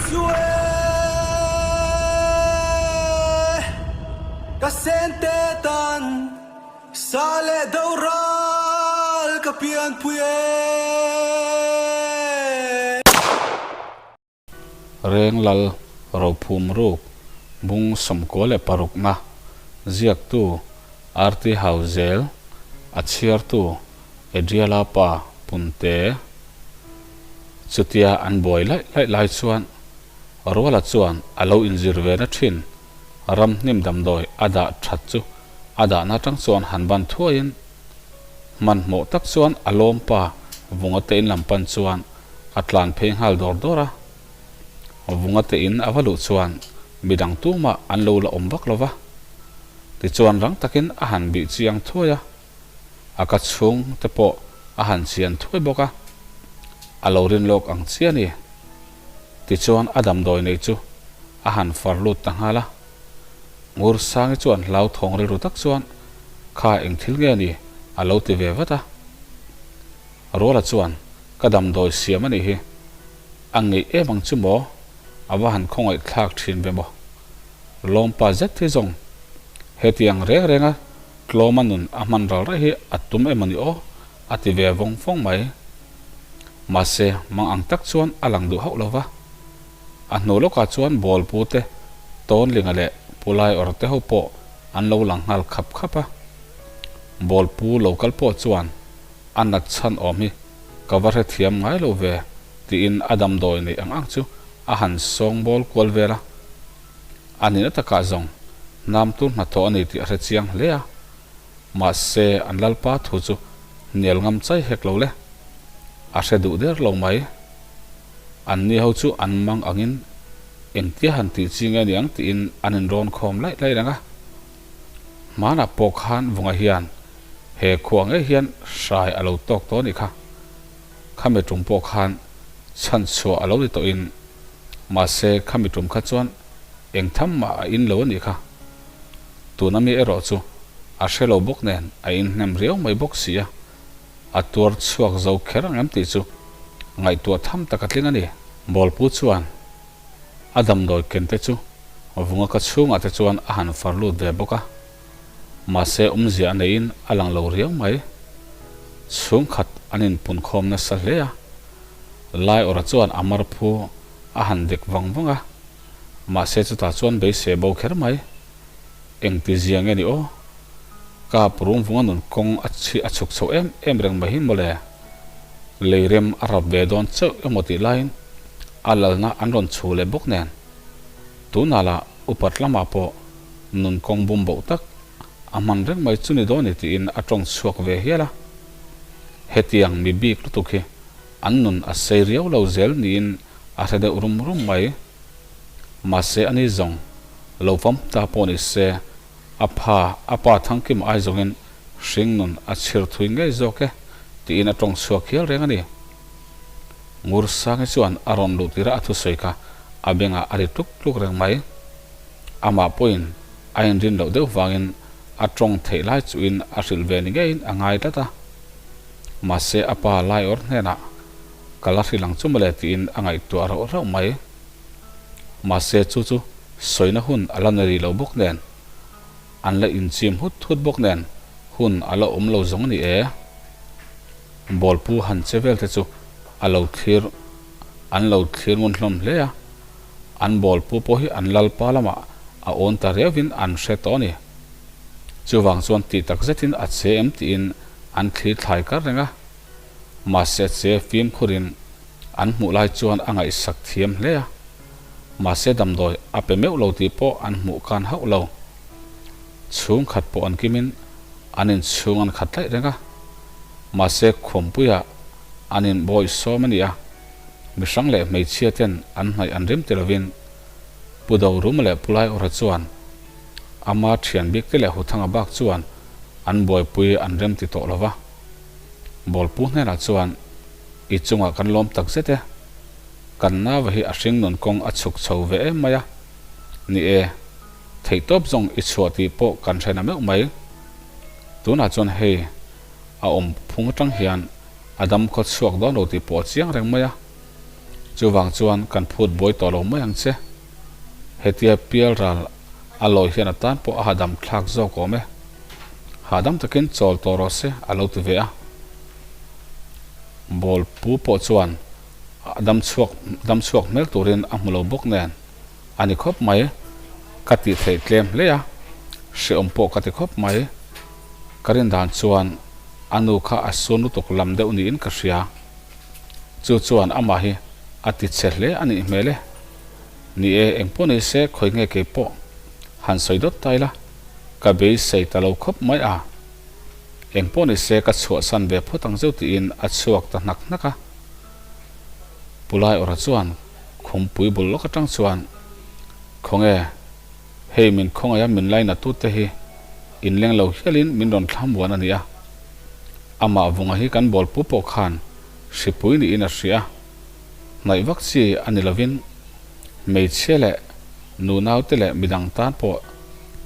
chu e Ka sente tan sa leh do ral ka pianpui e. Renglal Rophum Ruk Bung 96 na ziaktu RT Hauzel a chhiartu Adriala pa Punte chutia an buai laih laih lai chuan Ruala chuan a lo inzir ve na thin ram hnim damdawi a dah that chu a dahna atang chuan han ban thuaiin hmanhmawh tak chuan a lawm pa Vunga te in lam pan chuan a tlan phei nghal dawr dawr a. Vunga te in a va luh chuan midang tumah an lo la awm vak lo va. Tichuan rang takin a han bih chiang thuai a. A ka chhung te pawh a han chian thuai bawk a, a lo rin lawk ang chiah a ni. Tichuan a damdawi nei chu a han far lut ta nghal a. Ngursangi chuan hlauthawng rilru tak chuan, Kha eng thil nge ni? a lo ti ve vat a. Ruala chuan, Ka damdawi siam a nih hi. A ngeih em ang chu maw? A va han khawngaih thlak thin ve maw? Lawmpa zet hi zawng hetiang reng renga Tlawma nun a hman ral raih hi a tum emaw ni aw? a ti ve vawng vawng mai. Mahse, mang ang tak chuan a lang duh hauh lo va. A hnu lawkah chuan bawlpu te, Tawnlinga leh Pulai awr te ho pawh an lo lang nghal khap khap a. Bawlpu lo kal pawh chuan a nat chhan awm hi ka va hrethiam ngai lo ve tiin a damdawi neih ang ang chu a han sawngbawl kual vel a. A nihna takah zawng hnam tur hnathawh a ni tih a hre chiang hle a, mahse an lalpa thu chu hnial ngam chai hek lo le. A hre duh der lo mai. An ni ho chu an mang angin engtia han tih chi nge niang tiin an inrawn khawm laih laih reng a. Hmanah pawh khan Vunga hian he khua ngei hian hrai a lo tawk tawh a nih kha. Khami tum pawh khan chhanchhuah a lo ni tawhin Mahse, khami tum kha chuan eng tham mah a in lo a nih kha. Tuna mi erawh chu a hre lo bawk nen a in hnem riau mai bawk si a, a tuar chhuak zo kher ang em tih chu ngaihtuah tham tak a tling a ni. Bawlpu chuan a damdawi ken te chu vunga ka chhungah te chuan a han far lut ve bawk a, mahse awmzia a neiin a lang lo riau mai. Chhungkhat an inpunkhawm nasa hle a. Laiawra chuan a mar phu a han dek vang vang a, mahse chutah chuan beisei bo kher mai. Engti zia nge ni aw? Kap rum vunga nun kawng a chhi a chhuk chho em em reng mai hi mawle. Leirem a rap ve dawn chauh emaw tih laiin a lalna an rawn chhu leh bawk nen. Tunah lah upat lamah pawh nun kawng bum boh tak a hman reng mai chu ni dawn ni tiin a tawng chhuak ve hial a. Hetiang mi bik lutuk hi an nun a sei riau lo zel niin a hre deuh rum rum mai. Mahse ani zawng lo fam ta pawh ni se a pha a pa Thangkima ai zawngin hring nun a chhir thui ngei zawk e tiin a tawng chhuak hial reng a ni. Ngursangi chuan a rawn luh tirah a thusawi kha a bengah a ri tluk tluk reng mai. Amah pawhin a inrin loh deuh vangin a tawng theih lai chuhin a hrilh ve ni ngeiin a ngai tlat a. Mahse a pa Laiawr hnenah ka la hrilh ang chu mawle tiin a ngaihtuah rauh rauh mai. Mahse chu chu sawina hun a la ni rih lo bawk nen, an la inchim hut hut bawk nen hun a la awm lo zawng a ni e. Bawlpu han che vel te chu a lo thlir an lo thlir ngun hlawm hle a, an bawlpu pawh hi an lalpa lamah a awn ta riauhin an hre tawh a ni. Chuvang chuan tih tak zetin a che em tiin an thlir thlai kar reng a, mahse a che fimkhurin an hmuh lai chuan a ngaihsak thiam hle a, mahse damdawi a pe meuh lo tih pawh an hmuh kan hauh lo. Chhungkhat pawh an kimin an inchhung an khat tlaih reng a, mahse khuampuiah an inbawih sawm a ni a, mihrang leh hmeichhia ten an hnaih an rim ti lovin Pu Doruma leh Pu Laiawrha chuan ama thian bik te leh Huthanga bak chuan an buaipui an rem ti tawh lo va. Bawlpu hnenah chuan, I chungah kan lawm tak zet e. Kan nava hi a hring nun kawng a chhuk chho ve em mai a. Ni e, theihtawp zawng i chhuah tih pawh kan hre na meuh mai. Tunah chuan hei a awm phung atang hian a dam khaw chhuak dawn lo tih pawh a chiang reng mai a. Chuvang chuan kan phut buai tawh lo mai ang che. Hetia pial ral a lawi hian a tan pawh a hahdam thlak zawk awm e. Hahdam takin chawl tawh rawh se a lo ti ve a. Ball pu pawh chuan a dam chhuak dam chhuak hmel turin a hmu lo bawk nen a ni khawp mai. Ka tih theih tlem hle a, hrehawm pawh ka ti khawp mai. Ka rin dan chuan a nu kha a sun lutuk lam deuh niin ka hria. Chu chuan amah hi a ti chhe hle a nih hmel e. Ni e, engpawh ni se khawi nge kei pawh han sawi dawt ta ila, ka beisei ta lo khawp mai a. Engpawh ni se ka chhuahsan ve phawt ang zeuh tiin a chhuak ta hnak hnak a. Pulai awrha chuan khumpui bul lawk atang chuan, Khawnge, hei min khawngaih a min lainatute hi inleng lo hialin min rawn thlamuan a ni a. Amah vunga hi kan bawlpu pawh khan hripui niin a hria a, hnaih vak chi a ni lovin hmeichhia leh nunaute leh midang tan pawh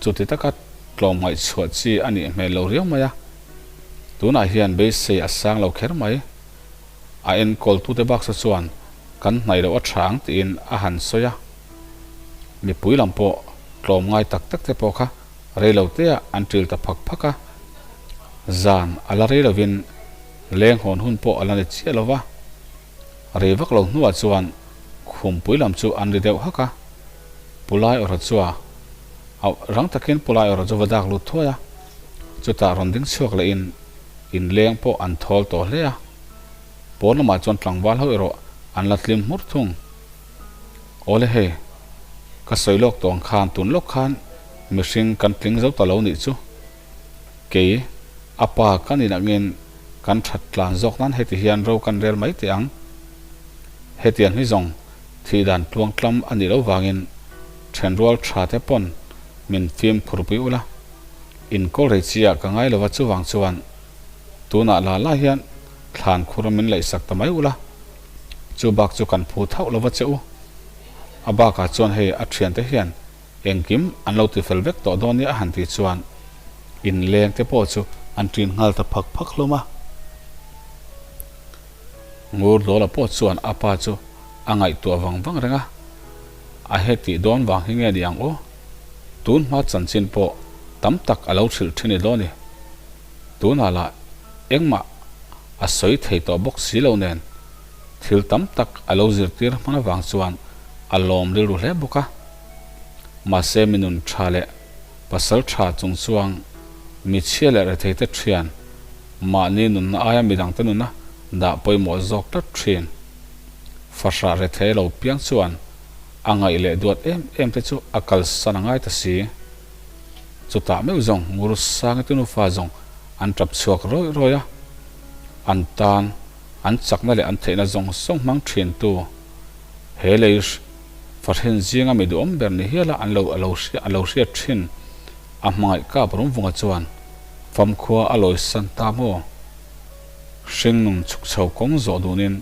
chuti taka tlawmngaih chhuah chi a nih hmel lo riau mai a. Tunah hian beisei a sang lo kher mai. A enkawltute baksa chuan kan hnaih loh a tha ang tiin a han sawi a. Mipui lam pawh tlawmngai tak tak te pawh kha rei lo teah an ṭil ta phak phak a. Zan a la rei lovin leng hawn hun pawh a la ni chiah lo va. Rei vak lo hnuah chuan khumpui lam chu an ri deuh hak a. Pulai awrha chua auh rang takin Pulai awrha chu va dak lut thuai a. Chutah rawn ding chhuak lehin inleng pawh an thawl tawh hle a. Pawn lamah chuan tlangval ho erawh an la tlim hmur thung. Awle hei, ka sawi lawk tawh ang khan tun lawk khan mihring kan tling zo ta lo nih chu. Kei, a pa kan in angin kan that tlan zawk nan heti hian ro kan rel mai teh ang. Hetiang hi zawng thih dan tluang tlam a nih loh vangin thenrual tha te pawn min fimkhur pui ula. Inkawl rei chi ah ka ngai lova chuvang chuan tunah la la hian thlan khur min laihsak ta mai ula. Chu bak chu kan phu thauh lova che u. A bakah chuan hei a thiante hian Engkim an lo tifel vek tawh dawn nia a han tih chuan inleng te pawh chu an ṭin nghal ta phak phak hlawm a. Ngurdawla pawh chuan a pa chu a ngaihtuah vang vang reng a, a hetih dawn vang hi nge ni ang aw? Tun hma chanchin pawh tam tak a lo hrilh ṭhin i dawn i. Tunah lah engmah a sawi thei tawh bawk si lo nen. Thil tam tak a lo zirtir hman avang chuan a lawm rilru hle bawk a. Mahse mi nun tha leh pasal tha chung chuang mi chhia leh retheite thian mahni nunna aia midangte nuna dah pawimawh zawk tlat thin. Fahrah rethei lo piang chuan a ngaih leh duat em em te chu a kalsan a ngai ta si. Chutah meuh zawng Ngursangi te nufa zawng an tap chhuak rawih rawih a, an tan an chakna leh an theihna zawng zawng hmang thintu he lei fahrin zinga mi duhawm ber ni hiala an lo a lo a lo hriat thin a hmangaih kap Rumvunga chuan famkhua a lawisan ta maw? Hringnun chhuk chho kawng zawh dunin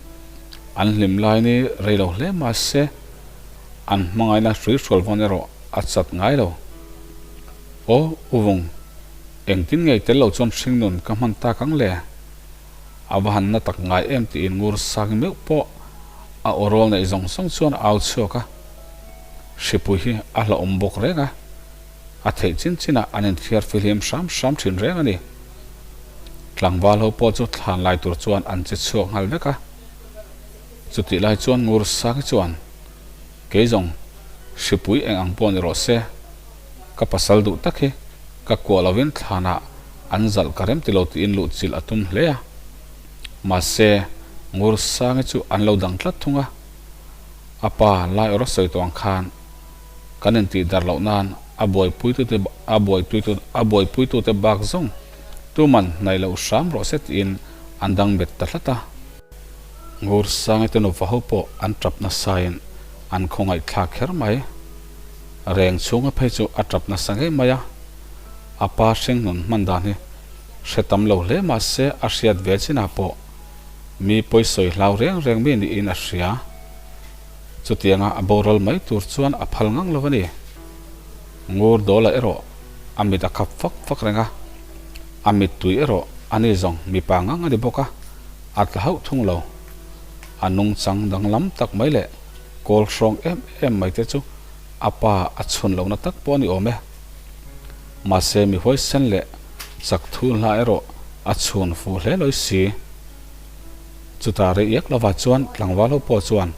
an hlim lai ni rei lo hle mahse an hmangaihna hrui hrual vawn erawh a chat ngai lo. Aw Uvung, engtin ngei tel lo chuan hringnun ka hman tak ang le? A va han na tak ngai em tiin ngur sang meuh pawh a aw rawl neih zawng zawng chuan a au chhuak a. Hripui hi a hlauhawm bawk reng a, a theih chin chinah an inthiar fihlim hram hram thin reng a ni. Tlangval ho pawh chu thlan lai tur chuan an che chhuak nghal vek a. Chutih lai chuan ngur sang chuan, Kei zawng, hripui eng ang pawh ni rawh se, ka pasal duh tak hi ka kuah lovin thlanah an zalh ka rem ti lo tiin luhchilh a tum hle a. Mahse, Ngursangi chu an lo dang tlat thung a. A pa lai awrh a sawi tawh ang khan kan intih darh loh nan a buaipuitute a buaipuitu a buaipuitute bak zawng tuman hnaih loh hram rawh se tiin an dang bet ta tlat a. Ngursangi te nufa ho pawh an tap nasain an khawngaih thlak kher mai. Reng chhunga phei chu a tap nasa ngei mai a. A pa hringnun hman dan hi hre tam lo hle mah se a hriat ve chinah pawh mi pawisawi hlau reng reng mi niin a hria. Chutianga a boral mai tur chuan a phal ngang lo a ni. Ngur Dawla erawh a mit a khap fak fak reng a, a mittui erawh a ni zawng mipa ngang a ni bawk a, a tla hauh thung lo. A nungchang danglam tak mai leh kawl hrawng em em mai te chu a pa a chhun lohna tak pawh a ni awm e. Mahse mi huaisen leh chak thu hla erawh a chhun fuh hle lawi si. Chutah rei iak lova chuan tlangval ho pawh chuan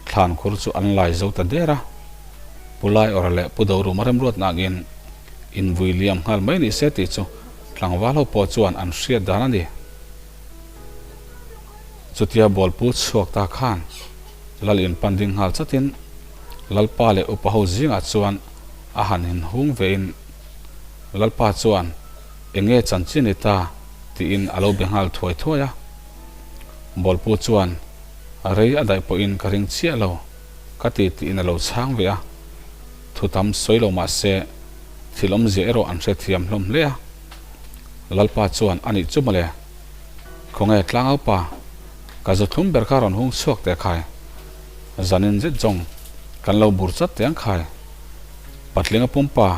thlan khur chu an lai zo ta der a. Pu Laiawrha leh Pu Doruma remruatna angin invui liam nghal mai ni se tih chu tlangval ho pawh chuan an hriat dan a ni. Chutia bawlpu chhuak ta khan Lal in pan ding nghal chatin Lalpa leh upa ho zingah chuan a han inhung vein Lalpa chuan enge chanchin ni ta tiin a lo be nghal thuai thuai a. Bawlpu chuan rei a daih pawhin ka ring chiah lo ka ti tiin a lo chhang ve a. Thu tam sawi lo mah se thil awmzia erawh an hrethiam hlawm hle a. Lalpa chuan a nih chu mawle. Khawnge tlangaupa, ka zu thlum ber kha rawn hung chhuak teh khai. Zanin zet zawng kan lo bur chat teh ang khai. Patlinga pumpa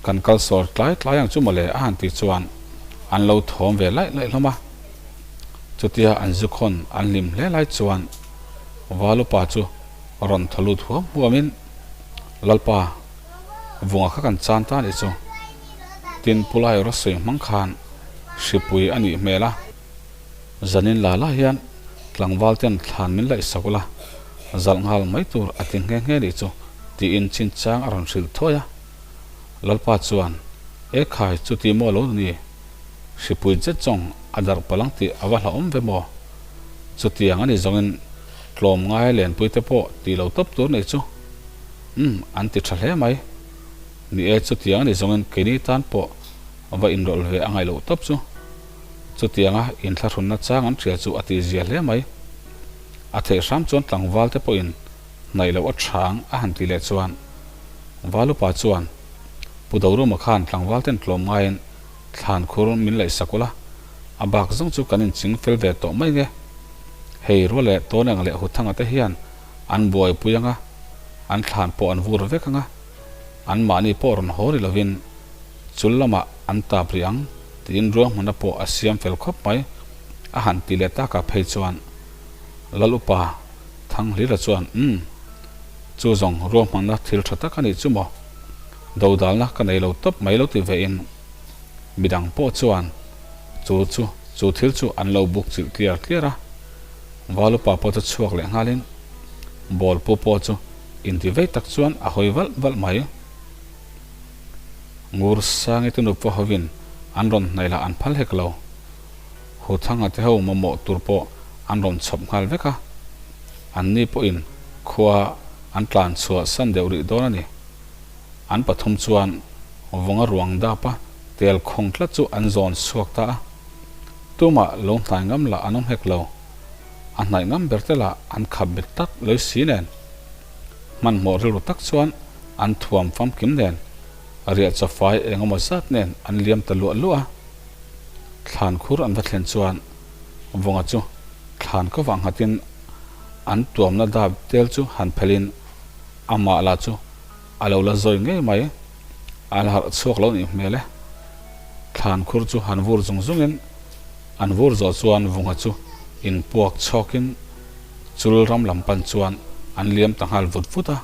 kan kal sawr tlai tlai ang chu mawle a han tih chuan an lo thawm ve laih laih hlawm a. Chutia an zu khawn an hlim hle lai chuan Valupa chu rawn thaw lut huam huamin, Lalpa, vunga kha kan chan ta nih chu. Tin, Pu Laiawra sawi hmang khan hripui a nih hmel a. Zanin la la hian tlangval ten thlan min laih sak ula, zalh nghal mai tur a ti nghe nghe nih chu, tiin chinchang a rawn hrilh thuai a. Lalpa chuan, E khai, chuti maw lo ni? Hripui zet zawng a darh palh ang tih a va hlauhawm ve maw? Chutiang a ni zawngin tlawm ngai lenpui te pawh tih lo tawp tur nih chu. Umm, an ti tha hle mai. Ni e, chutiang a ni zawngin keini tan pawh va inrawlh ve a ngaih loh tawp chu. Chutianga inthlahrunna chang an hria chu a tihzia hle mai. A theih hram chuan tlangval te pawhin hnaih loh a chhang a han tih leh chuan Valupa chuan Pu Doruma khan tlangval ten tlawm ngaiin thlan khur min laih sak ula, a bak zawng chu kan inching fel ve tawh mai nge. Hei rual leh Tawneng leh Huthanga te hian an buaipui anga, an thlan pawh an vur vek anga, anmahni pawh rawn haw ri lovin chul lamah an tap rih ang tiin ruahmanna pawh a siam fel khawp mai a han ti leh takah phei chuan Lal upa Thanghlira chuan umm chu zawng ruahmanna thil tha tak a nih chu maw dodalna ka nei lo tawp mai lo ti vein midang pawh chuan chu chu chu thil chu an lo buk chilh tliar tliar a Val upa pawh chu chhuak leh nghalin ball pu pawh chu inti vei tak chuan a hawi valh valh mai. Ngur Sangi te nupa hovin an rawn hnaih lah an phal hek lo. Huthanga te ho mamawh tur pawh an rawn chhawp nghal vek a. Anni pawhin khua an tlan chhuah san deuh rih dawn a ni. An pathum chuan vawnga ruang dapa tel khawng tlat chu an zawn chhuak ta a. Tumah lo hnai ngam lah an awm hek lo. A hnaih ngam ber te lah an khap bet tak lei si nen. Hmanhmawh rilru tak chuan an thuam famkim nen, riah chawfai eng emaw zat nen an liam ta luah luah a. Thlan khur an va thlen chuan Vawnga chu thlan ka vah nghatin an tuamna dap tel chu han phelhin amah lah chu a lo la zawi ngei mai. A la harh chhuak lo nih hmel e. Thlan khur chu han vur zung zungin an vur zawh chuan Vunga chu inpuak chhawkin chul ram lam pan chuan an liam ta nghal vut vut a.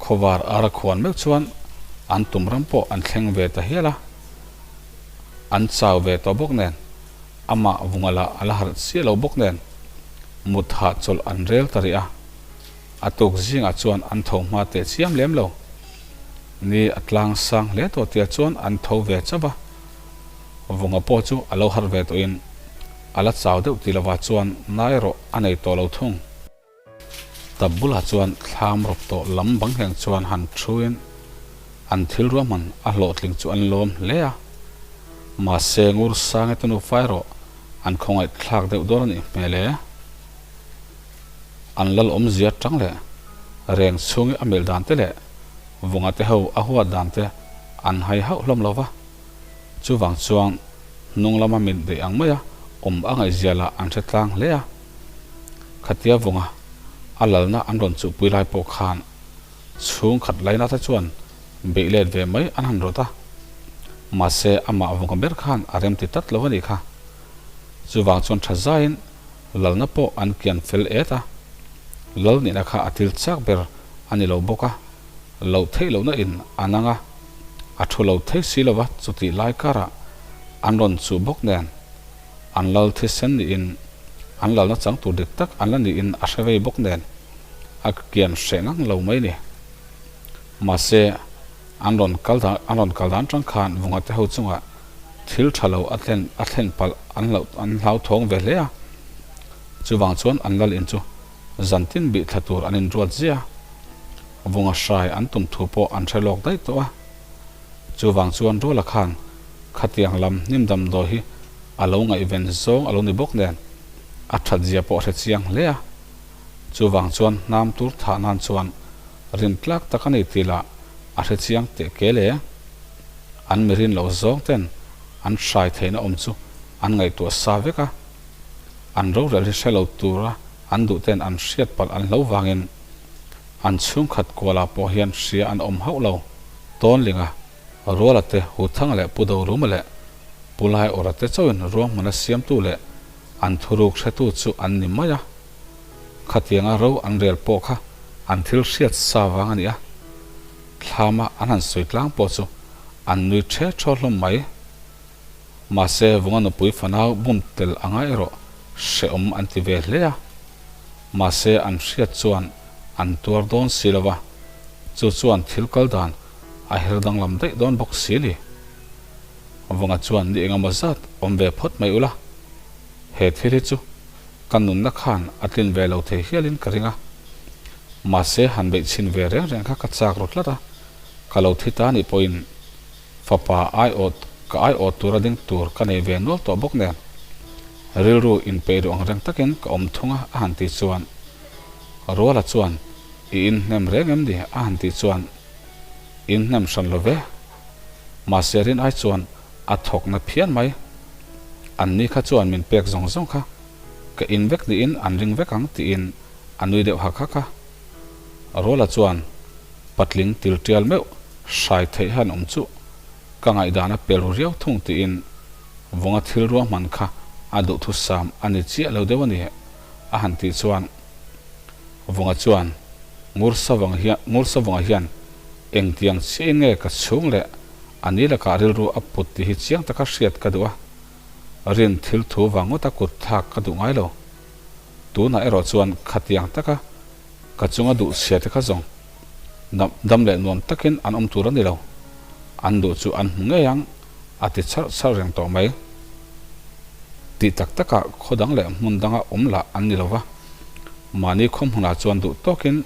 Khawvar ara khuan meuh chuan an tum ram pawh an thleng ve ta hial a. An chau ve tawh bawk nen, amah Vunga lah a la harh chiah lo bawk nen mut hahchawlh an rel ta rih a. A tuk zingah chuan an tho hma teh chiam lem lo. Ni a tlang sang hle tawh tia chuan an tho ve chauh a. Vunga pawh chu a lo harh ve tawhin a la chau deuh ti lovah chuan na erawh a nei tawh lo thung. Tap bulah chuan thlam rawp tawh lam bang heng chuan han thuin an thil ruahman a hlawhtling chu an lawm hle a. Mahse ngur sange te nufa erawh an khawngaih thlak deuh dawn a nih hmel e. An lal awmzia tang leh reng chhungi a melh dan te leh vunga te ho a huat dan te an hai hauh hlawm lo va. Chuvang chuan hnung lama mit daih ang maia awm a ngaihzia lah an hre tlang hle a. Khatia vunga a lalna an rawn chuhpui lai pawh khan chhungkhat lainata chuan beih let ve mai an han rawt a. Mahse amah vunga ber khan a remti tlat lo a nih kha. Chuvang chuan tha zaiin. Lalna pawh an kian fel et a, lal nihna kha a thil chak ber a ni lo bawk a, loh theih lohna in a nang a, a thu lo thei si lova chutih lai karah an rawn chuh bawk nen an lal thisen niin an lalna chang tur dik tak an la niin a hre vei bawk nen a kian hreh ngang lo mai ni. Mahse, an rawn kal dan an rawn kal dan tang khan Vunga te ho chungah thil tha lo a thlen a thlen palh an hlauh an hlauthawng ve hle a. Chuvang chuan an lal in chu zantin bih thla tur an inruat ziah a. Vunga hrai an tum thu pawh an hre lawk daih tawh a. Chuvang chuan Ruala khan khatiang lam hnim damdawi hi a lo ngaihven zawng a lo ni bawk nen a that zia pawh a hre chiang hle a. Chuvang chuan hnam tur thah nan chuan rin tlak tak a ni tih lah a hre chiang teh kel e. An mi rin loh zawng ten an hrai theihna awm chu an ngaihtuah sa vek a. An rorel hi hre lo tura an duh ten an hriat palh an hlo vangin an chhungkhat kualah pawh hian hria an awm hauh lo. Tawnlinga, Ruala te, Huthanga leh Pu Doruma leh Pu Laiawrha te chauhin ruahmanna siamtu leh an thuruk hretu chu an ni mai a. Khatianga ro an rel pawh kha an thil hriat sa vang a ni a. Thlama an han sawi tlang pawh chu an nui ṭhe ṭhaw hlawm mai. Mahse, Vunga nupui fanau bum tel anga erawh hrehawm an ti ve hle a. Mahse, an hriat chuan an tuar dawn si lo va, chu chuan thil kal dan a her danglam daih dawn bawk si a ni. Vunga chuan ni engemaw zat awm ve phawt mai ula, he thil hi chu ka nunna khan a tlin ve lo thei hialin ka ring a. Mahse, han beih chhin ve reng reng kha ka chak ru tlat a, ka lo thi ta nih pawhin fapa aiawt ka aiawt tura ding tur ka nei ve nual tawh bawk nen rilru inpeih duh ang reng takin ka awm thung a a han tih chuan Ruala chuan i inhnem reng em ni a han tih chuan inhnem hran lo ve mahse rin ai chuan a thawkna phian mai an ni kha chuan min pek zawng zawng kha ka in vek niin an ring vek ang tiin a nui deuh hak hak a. Ruala chuan patling til tial meuh hrai theih hian awm chuh ka ngaihdan a pel ru riau thung tiin Vunga thil ruahman kha a duhthusam a ni chiah lo deuh a ni a han tih chuan Vunga chuan Ngursavang hian Ngursavunga hian engtiang chiahin nge ka chhung leh a ni lakah rilru a put tih hi chiang taka hriat ka duh a, rin thil thu vang ngawta kut thlak ka duh ngai lo. Tunah erawh chuan khatiang taka ka chunga duh chhia te kha zawng dam leh nuam takin an awm tur a ni lo. An duh chu an hmu ngei ang a ti charh charh reng tawh mai. Tih tak takah khaw dang leh hmun danga awm lah an ni lo va, mahni khaw hmunah chuan duh tawkin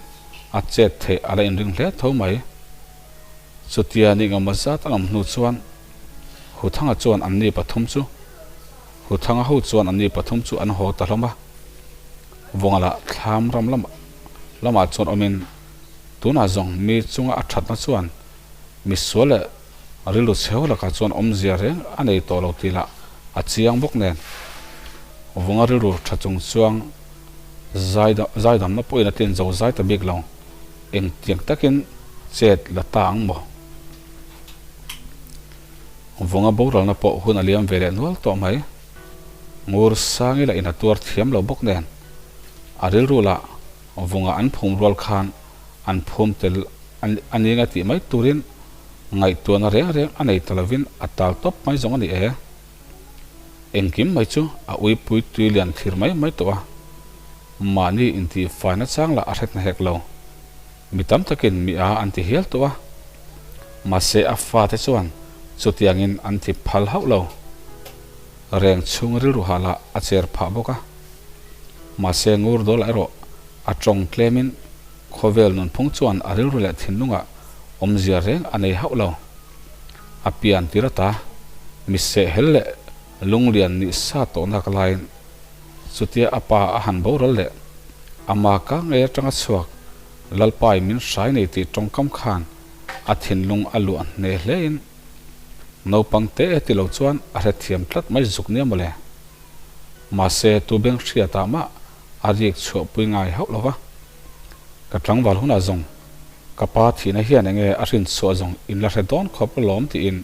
a chet theih a la inring hle tho mai. Chutia ni engemaw zat an awm hnu chuan Huthanga chuan anni pathum chu Huthanga ho chuan anni pathum chu an haw ta hlawm a, Vawngah lah thlam ram lamah lamah chuan awmin tunah zawng mi chunga a thatna chuan mi sual leh rilru chheu lakah chuan awmzia reng a nei tawh lo tih lah a chiang bawk nen Vawnga rilru tha chung chuang zaidamna pawhin a tin zo zai ta bik lo. Engtiang takin chet la ta ang maw? Vunga boralna pawh hun a liam ve leh nual tawh mai. Ngur Sangi lah in a tuar thiam lo bawk nen. A rilru lah Vunga an phum rual khan an phum tel a ni nga tih mai turin ngaihtuahna reng reng a nei ta lovin a tal tawp mai zawng a ni e. Engkim mai chu a uipui tui lian thlir mai mai tawh a. Mahni intihfaina chang lah a hretna hek lo. Mi tam takin mi a an ti hial tawh a. Mahse a fate chuan chutiangin an ti phal hauh lo. Reng chhung rilru hah lah a cher phah bawk a. Mahse ngur dawl erawh a tawng tlemin khawvel nunphung chuan a rilru leh thinlungah awmzia reng a nei hauh lo. A pian tir ata mi sehhel leh lunglian nih sa tawhnak laiin Chutia a pa a han boral leh ama ka ngei atanga chhuak Lalpai min hrai nei tih tawngkam khan a thinlung a luah hne hlein naupang te e ti lo chuan a hrethiam tlat mai zuk nia mawle. Mahse tu beng hriatah mah a rik chhuahpui ngai hauh lo va. Ka tlangval hunah zawng ka pa thihna hian enge a hrin chhuah zawng in la hre dawn khawp alawm tiin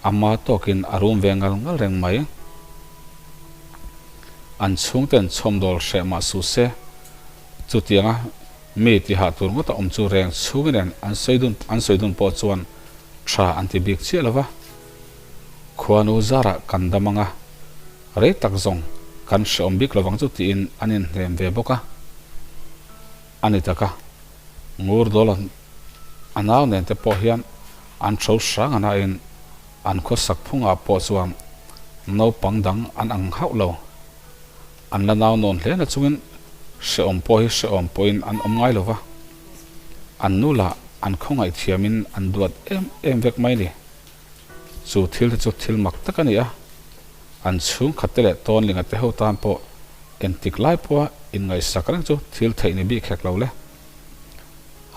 ama tawkin a rum ve ngal ngal reng mai. An chhungten chhawmdawl hreh mah suh se, chutianga mi tihah tur ngawta awm chu reng chhungin nen an sawi dun an sawi dun pawh chuan tha an ti bik chiah lo va. Khuanu zarah kan dam ang a, rei tak zawng kan hrehawm bik lovang chu tiin an inhnem ve bawk a. A ni tak a, ngur dawl a nau nen te pawh hian an tho hrang a nain an khawsak phungah pawh chuan naupang dang an ang hauh lo. An la nau nawn hle na chungin hrehawm pawh hi hrehawm pawhin an awm ngai lo va, an nu lah an khawngaih thiamin an duat em em vek mai ni. Chu thil te chu thil mak tak a ni a, an chhungkhat te leh tawnlinga te ho tan pawh engtik lai pawha inngaihsak reng chu thil theih ni bik hek lo le.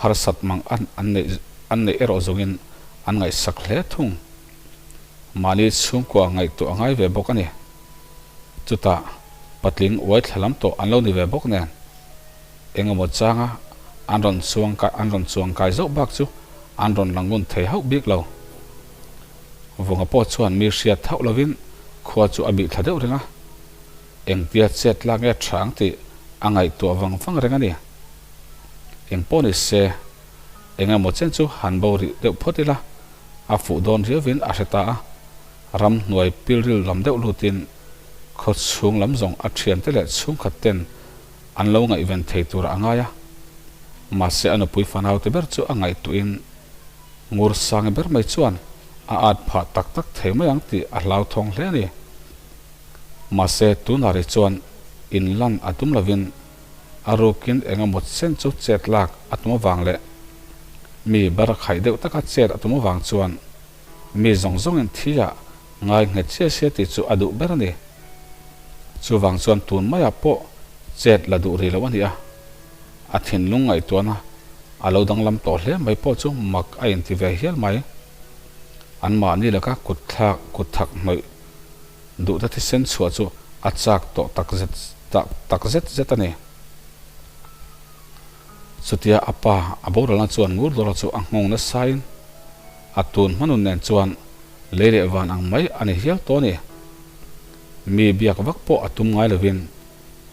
Harsat mang an an neih an neih erawh zawngin an ngaihsak hle thung. Mahni chhungkua ngaihtuah a ngai ve bawk a ni. Chutah patling uai thla lam tawh an lo ni ve bawk nen, engemaw changa an rawn chuang kai an rawn chuang kai zauh bak chu an rawn lang ngun thei hauh bik lo. Vunga pawh chuan mi hriat hauh lovin khua chu a bih thla deuh reng a, engtia chet lak nge tha ang tih a ngaihtuah vang vang reng a ni. Eng pawh ni se, engemaw chen chu han bo rih deuh phawt ila, a fuh dawn riauvin a hre ta a. Ramhnuai pilril lam deuh lutin khaw chhung lam zawng a thiante leh chhungkhat ten an lo ngaihven thei tur a ngai a. Mahse a nupui fanaute ber chu a ngaihtuahin ngur sangi ber mai chuan a at phah tak tak thei mai ang tih a hlauthawng hle a ni. Mahse tunah rih chuan inlan a tum lovin a rukin eng emaw chen chu chet lak a tum avang leh mi barakhaih deuh taka chet a tum avang chuan Mi zawng zawngin thi ah ngai nghet chiah sia tih chu a duh ber a ni. Chuvang chuan tun maiah pawh chet la duh rih loh a ni a. A thinlung ngaihtuahna a lo danglam tawh hle mai pawh chu mak a inti ve hial mai. Anmahni laka kut thlak kut thak hnawih duhte thisen chhuah chu a chak tawh tak zet tak zet zet a ni. Chutia a pa a boralna chuan ngur dawra chu a nghawng nasain a tun hmanun nen chuan lei leh van ang mai a ni hial tawh a ni. Mi biak vak pawh a tum ngai lovin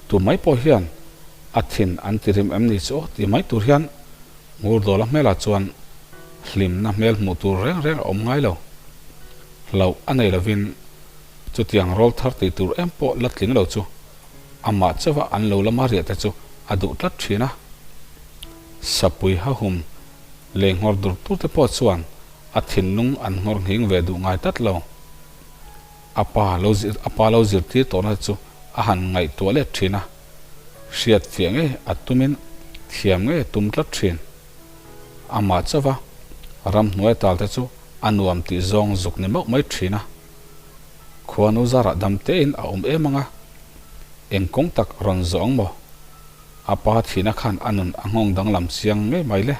tu mai pawh hian a thin an ti rim em ni chu aw ti mai tur hian ngur dawla hmelah chuan hlimna hmel hmuh tur reng reng a awm ngai lo. Hlauh a nei lovin chutiang rawl thar tih tur em pawh la tling lo chu Amah chauha an lo lama riah te chu a duh tlat thin a. Sapui hahum lei nghawr dur tur te pawh chuan a thinlung an nghawr nghing ve duh ngai tlat lo. A pa lo a pa lo zirtir tawhna te chu a han ngaihtuah let thin a. Hriat fiah ngei a tumin thiam ngei a tum tlat thin. Amah chauha ramhnuai tal te chu a nuam tih zawng zuk ni mauh mai thin a. Khuanu zarah dam tein a awm em ang a, eng kawng tak rawn zawh ang maw? A pa thihna khan a nun a nghawng danglam chiang ngei mai le.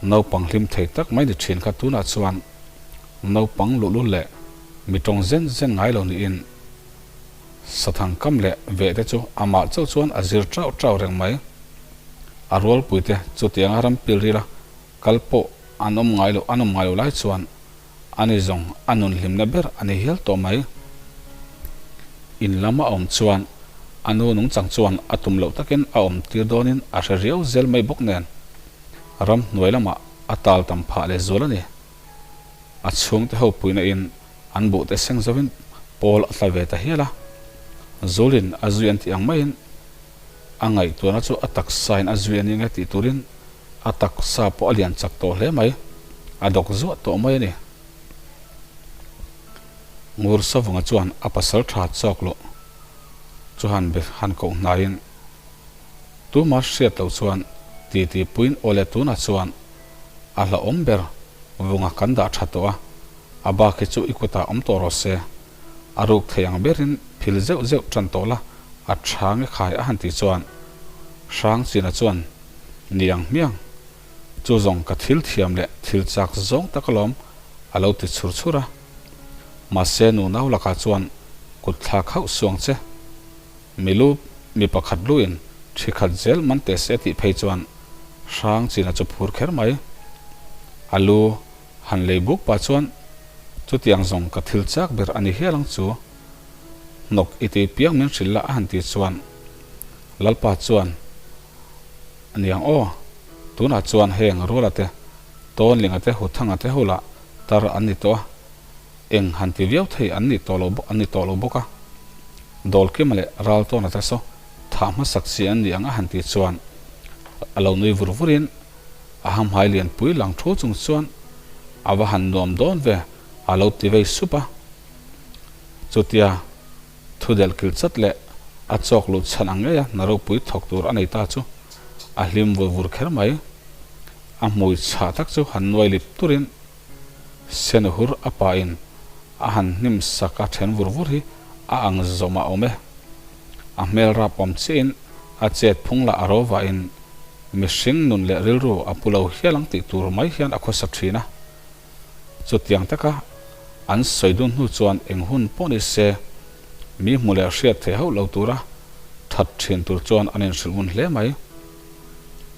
Naupang hlim thei tak mai ni thin kha tunah chuan naupang luhlul leh mi tawng zen zen ngai lo niin sathang kam leh veh te chu amah chauh chuan a zir trauh trauh reng mai. A rualpuite chutianga ram pilrila kal pawh an awm ngai loh an awm ngai lo lai chuan Ani zawng a nun hlimna ber a ni hial tawh mai. In lam a awm chuan a nu nungchang chuan a tum loh takin a awm tir dawnin a hre riau zel mai bawk nen ramhnuai lamah a tal tam phah leh zual a ni. A chhungte ho puihna in an buh te seng zovin pawl a tla ve ta hial a. Zulin a zui an tih ang maiin a ngaihtuahna chu a taksain a zui a ni nge tih turin A taksa pawh a lian chak tawh hle mai, a dawk zuah tawh mai a ni. Ngur Savunga chuan a pasal tha chawk loh chu han be han koh hnaiin tuma hriat loh chuan titi puiin aw le tunah chuan a hlauhawm ber vunga kan dah tha tawh a, a bak hi chu i kutah awm tawh rawh se, a ruk thei ang berin phil zeuh zeuh tan tawh la a tha nge khai a han tih chuan Hrangchina chuan Ni ang hmiang. Chu zawng ka thil thiam leh thil chak zawng tak alawm a lo ti chhur chhur a. Mahse nunau lakah chuan kut thlak hauh suang che. Mi lu mi pakhat luin thi khat zel man teh se tih phei chuan hrang china chu phur kher mai. A lu han lei buk pah chuan chutiang zawng ka thil chak ber a ni hial ang chu. Hnawk i tih piang min hrilh la a han tih chuan Lalpa chuan, Aniang aw, tunah chuan heng Ruala te, Tawnlinga te, Huthanga te ho lah tar an ni tawh a, eng han ti viau thei an ni tawh lo an ni tawh lo bawk a. Dawlkima leh Raltawna te saw thah hmasak chi an ni ang a han tih chuan a lo nui vur vurin a hamhai lianpui lang thu chung chuan a va han nuam dawn ve a lo ti vei sup a. Chutia thu delh kil chat leh a chawk luh chhan ang ngeia hna ropui thawk tur a nei ta chu a hlim vur vur kher mai. A hmui chhah tak chu han nuai lip turin Senuhur a pain a han hnim sak a then vur vur hi a ang zawm a awm e. A hmel rap awm chiahin a chet phung lah a ro vahin mihring nun leh rilru a pu lo hial ang tih tur mai hian a khawsa thin a. Chutiang taka an sawi dun hnu chuan eng hun pawh ni se mi hmu leh hriat theih hauh lo tura that thin tur chuan an inhrilh ngun hle mai.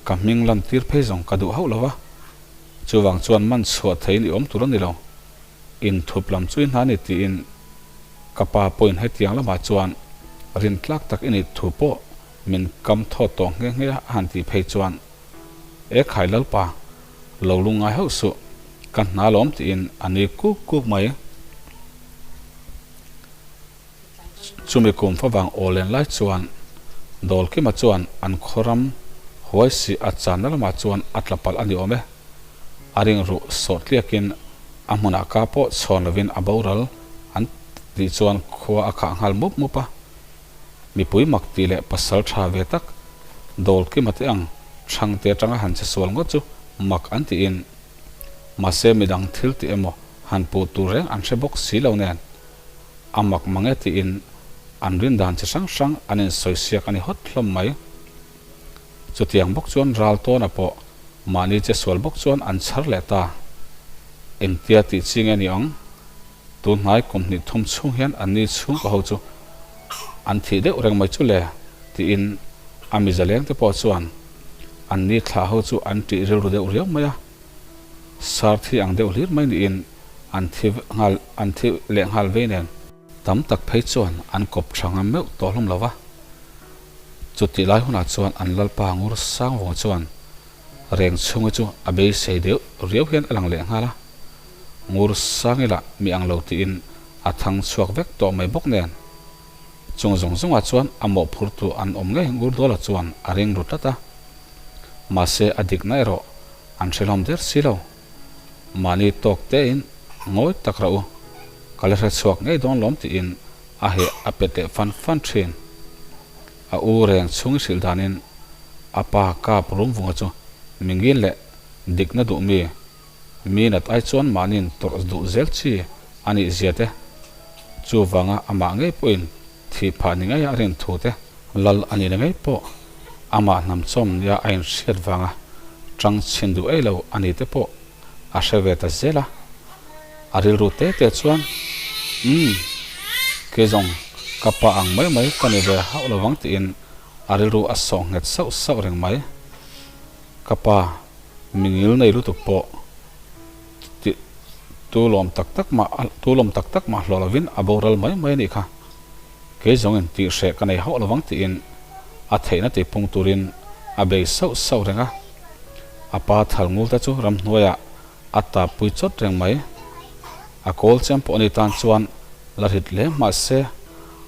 Ka hming lan tir phei zawng ka duh hauh lo va, chuvang chuan man chhuah theiin i awm tur a ni lo. Inthup lam chu i hna ni tiin ka pa pawhin hetiang lamah chuan rintlak tak i nih thu pawh min kam thawt tawh nghe nghe a han tih phei chuan E khai Lalpa, lo lungngai hauh suh, ka hna lawm tiin a nui kuk kuk mai. Chumi kum favang aw len lai chuan Dawlkima chuan an khawram huai si a channa lamah chuan a tla palh a ni awm e. A ring ruh sawh tliakin a hmunah ka pawh chhawn lovin a boral an tih chuan khua a khah nghal mup mup a. Mipui mak tih leh pasal tha ve tak Dawlkima te ang Thangte atanga han che sual ngawt chu mak an tiin mahse midang thil tih emaw han puh tur reng an hre bawk si lo nen a mak mang e tiin an rin dan chi hrang hrang an insawi siak a ni hawt hlawm mai. Chutiang bawk chuan Raltawna pawh mahni che sual bawk chuan an chhar leh ta. Engtia tih chi nge ni ang? Tun hnai kum hnih thum chhung hian an ni chhungkaw ho chu an thih deuh reng mai chu le tiin a mizaleng te pawh chuan an ni thlah ho chu an tih rilru deuh riau mai a, sar thi ang deuh hlir mai niin an thi nghal an thi leh nghal vei nen. Tam tak phei chuan an kawp tha ngam meuh tawh hlawm lo va, chutih lai hunah chuan an lalpa ngur sang vawng chuan reng chhunga chu a beisei deuh riau hian a lang leh nghal a. Ngur sang ila mi ang lo tiin a thang chhuak vek tawh mai bawk nen. Chung zawng zawngah chuan a mawhphurtu an awm ngei Ngurdawla chuan a ring ru tlat a. Mahse a dikna erawh an hre hlawm der si lo. Mahni tawk tein ngawi tak rah u, ka la hre chhuak ngei dawn lawm tiin a heh a pet leh fan fan thin. A u reng chhung i hrilh danin a pa kap rumvunga chu mingin leh dikna duh mi Mi nat ai chuan mahniin tawrh duh zel chi a nih zia te, chuvanga amah ngei pawhin thih phah ni ngeia a rin thu te, lal a nih na ngei pawh amah hnam chawm nia a inhriat vanga tang chhin duh ei lo a ni te pawh a hre ve ta zel a. A rilru te te chuan, Umm, kei zawng ka pa ang mai mai ka ni ve hauh lovang tiin a rilru a sawh nghet sauh sauh reng mai. Ka pa mingil nei lutuk pawh ti tu lawm tak tak mah tu lawm tak tak mah hlawh lovin a boral mai mai a nih kha. Kei zawngin tih hreh ka nei hauh lovang tiin a theihna tih pung turin a bei sauh sauh reng a. A pa thal ngul te chu ramhnuaiah a tap pui chawt reng mai. A kawl chiam pawh ni tan chuan la rit hle mahse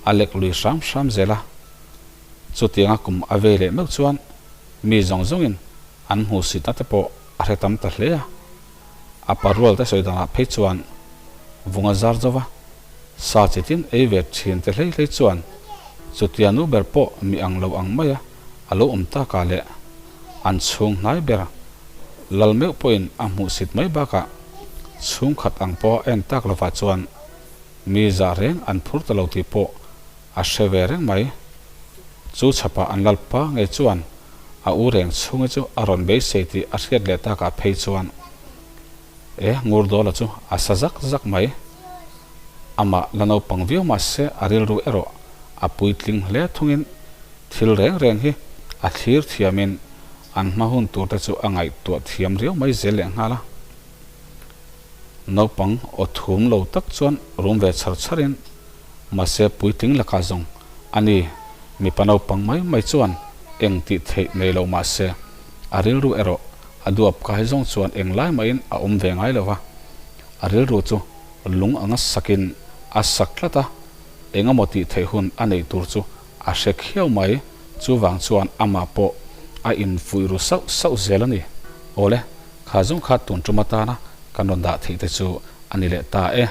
a lek lui hram hram zel a. Chutianga kum a vei leh meuh chuan mi zawng zawngin an hmuhsitna te pawh a hre tam ta hle a. A parual te sawi danah phei chuan vunga zar zo va, sa chi tin ei ve thin te hlei hlei chuan chutia nu ber pawh mi ang lo ang maia a lo awm takah leh an chhung hnai ber lal meuh pawhin a hmuhsit mai bakah chhungkhat ang pawha en tak lovah chuan mi zah reng an phur ta lo tih pawh a hre ve reng mai. Chu chhapah an lalpa ngei chuan a u reng chhungi chu a rawn beisei tih a hriat leh takah phei chuan e Ngurdawla chu a sa zak zak mai. Amah la naupang viau mah se a rilru erawh a puitling hle thungin thil reng reng hi a thlir thiamin an hma hun turte chu a ngaihtuah thiam riau mai zel leh nghal a. Naupang aw thum lo tak chuan rum ve chhar chharin. Mahse puitling lakah zawng a ni, mipa naupang mai mai chuan eng tih theih nei lo mahse a rilru erawh a duap kai zawng chuan eng lai mahin a awm ve ngai lo va. A rilru chu lung anga sakin a sak tlat a, eng emaw tih theih hun a neih tur chu a hre khiau mai, chuvang chuan amah pawh a infuih ru sauh sauh zel a ni. Awle, kha zawng kha tun tum atana kan rawn dah theih te chu a ni leh ta e.